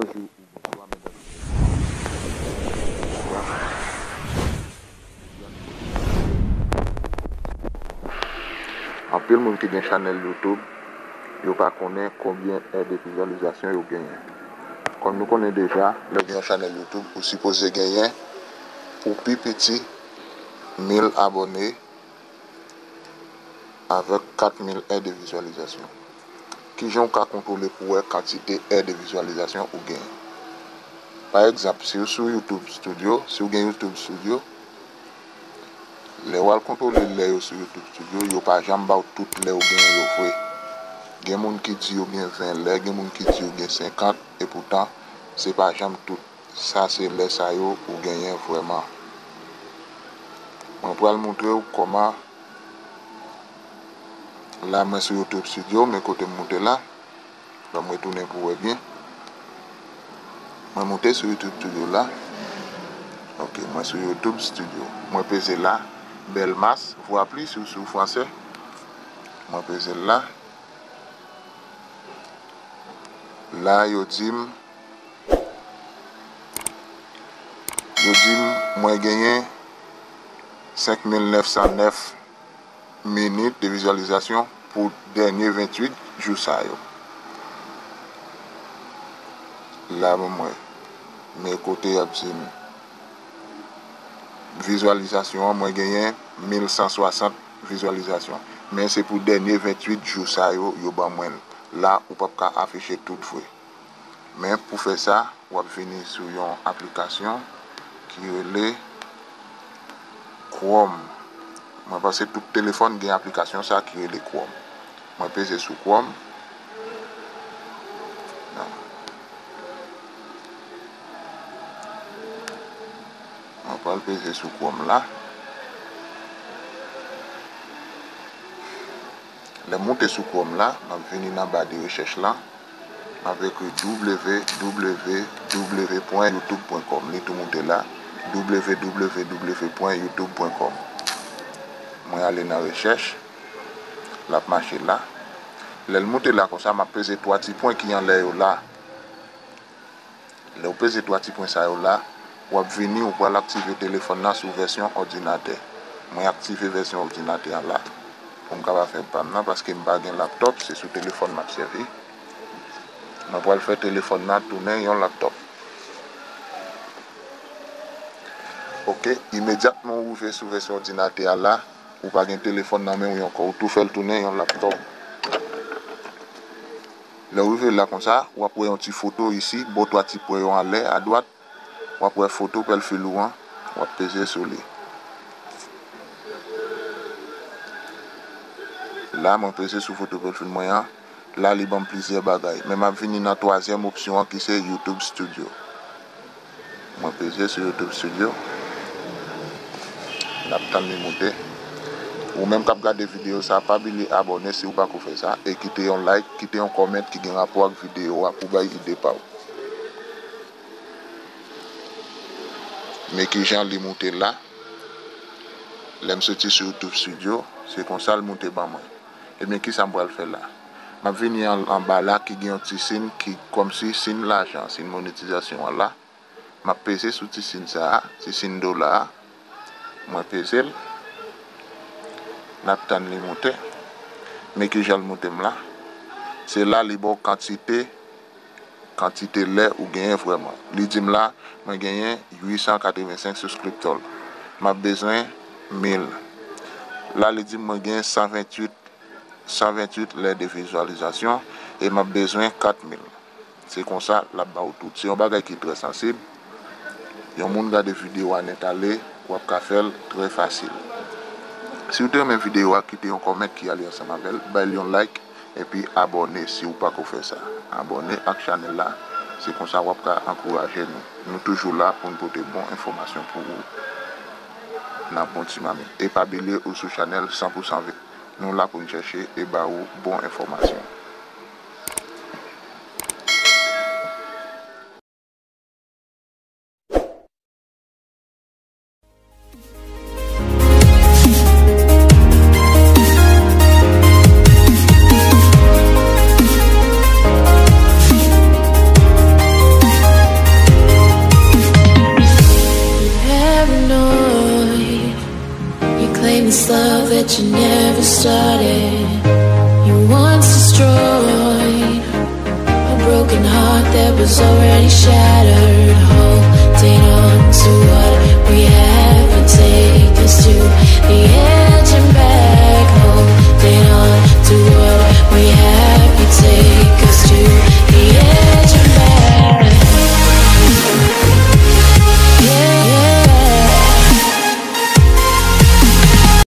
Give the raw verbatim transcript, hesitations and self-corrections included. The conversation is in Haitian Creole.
Bonjou ou bonswa, medam. Anpil moun ki gen chanèl YouTube, yo pa konnen konbyen è de vizyalizasyon yo genyen. Kòm nou konnen deja, lè w gen yon chanèl YouTube, ou sipoze genyen pou pi piti mil abòne avèk kat mil è de vizyalizasyon. Kijan w ka kontwole pou wè kantite è de vizyalizasyon ou genyen? Pa egzanp, si w sou YouTube Studio, si w gen YouTube Studio, lè w al kontwole lè yo sou YouTube Studio, yo pa janm ba w tout lè w genyen yo vre. Gen moun ki di yo gen ven lè, gen moun ki di yo gen senkant, epoutan, se pa janm tout. Sa se lè sa yo ou genyen vrèman. Mwen pral montre w kòman. La mwen sou YouTube Studio, men kote m moute la. Ban mwen tounen pou wè byen. Mwen moute sou YouTube Studio la. Ok, mwen sou YouTube Studio. Mwen peze la. Bèl mas, vwa pli si w sou fransè. Mwen peze la. La, yo di m, yo di m mwen genyen senk mil nèf san nèf minit de vizyalizasyon pou dènye venntuit jou sa yo. La, ban mwen, men kote y ap di m. Vizyalizasyon an, mwen genyen mil san swasant vizyalizasyon. Men se pou dènye venntuit jou sa yo, yo ban mwen l. La, ou p ap ka afiche tout vre. Men pou fè sa, w ap vini sou yon aplikasyon ki rele Chrome. Mwen panse tout telefòn gen aplikasyon sa ki rele Chrome. Mwen peze sou Chrome. Non. Mwen pral peze sou Chrome la. Lè m moute sou Chrome la, m ap vini nan ba de rechèch la. M ap ekri w w w pwen youtube pwen kòm. Li tou moute la. W w w pwen youtube pwen kòm. Mwen ale nan rechèch. L ap mache la. Lè l moute la konsa, m ap peze twa ti pwen ki anlè yo la. Lè w peze twa ti pwen sa yo la, w ap vini, ou pral aktive telefòn nan sou vèsyon òdinatè. Mwen aktive vèsyon òdinatè an la pou m kapab fè pa m nan, paske m pa gen laptòp, se sou telefòn m ap sèvi. Mwen pral fè telefòn nan tounen yon laptòp. Ok, imedyatman ou rive sou vèsyon òdinatè a la, ou pa gen telefòn nan men w ankò, ou tou fè l tounen yon laptòp. Lè w rive la konsa, w ap wè yon ti foto isi, bò twa ti pwen yo anlè, adwat, w ap wè foto pèlfil ou an, w ap peze sou li. La, mwen peze sou foto pèlfil mwen an. La, li ban m plizyè bagay. Men m ap vini nan twazyèm opsyon an ki se YouTube Studio. Mwen peze sou YouTube Studio. N ap tann li moute. Ou menm k ap gade videyo sa, pa bliye abòne si w pako fè sa, e kite yon like, kite yon kòmant ki gen rapò ak videyo a pou bay ide pa w. Men kijan li moute la. Lè m soti sou YouTube Studio, se konsa l moute ban mwen. Ebyen, kisa m pral fè la? M ap vini an, anba la ki gen yon ti siy ki kòmsi siy lajan, siy monetizasyon an la. M ap peze sou ti siy sa a, ti siy dola a. Mwen peze l. N ap tann li moute. Men kijan l moute m la. Se la li ba w kantite, kantite lè ou genyen vrèman. Li di m la, mwen genyen uit san katrevensenk subscriptors. M ap bezwen mil. La, li di m mwen genyen san venntuit, san venntuit lè de vizyalizasyon e m ap bezwen kat mil. Se konsa l ap ba w tout. Se yon bagay ki trè sansib. Yon moun gade videyo a nèt ale, w ap ka fè l trè fasil. Si w te renmen videyo a, kite yon kòmant ki ale ansanm avè l, bay l yon like, epi abòne si w pako fè sa. Abòne ak chanèl la, se konsa w ap ka ankouraje nou. Nou toujou la pou n pote bon enfòmasyon pou ou nan bon ti mamit. E pa bliye ou sou chanèl san pou san ve. Nou la pou n chèche e ba ou bon enfòmasyon.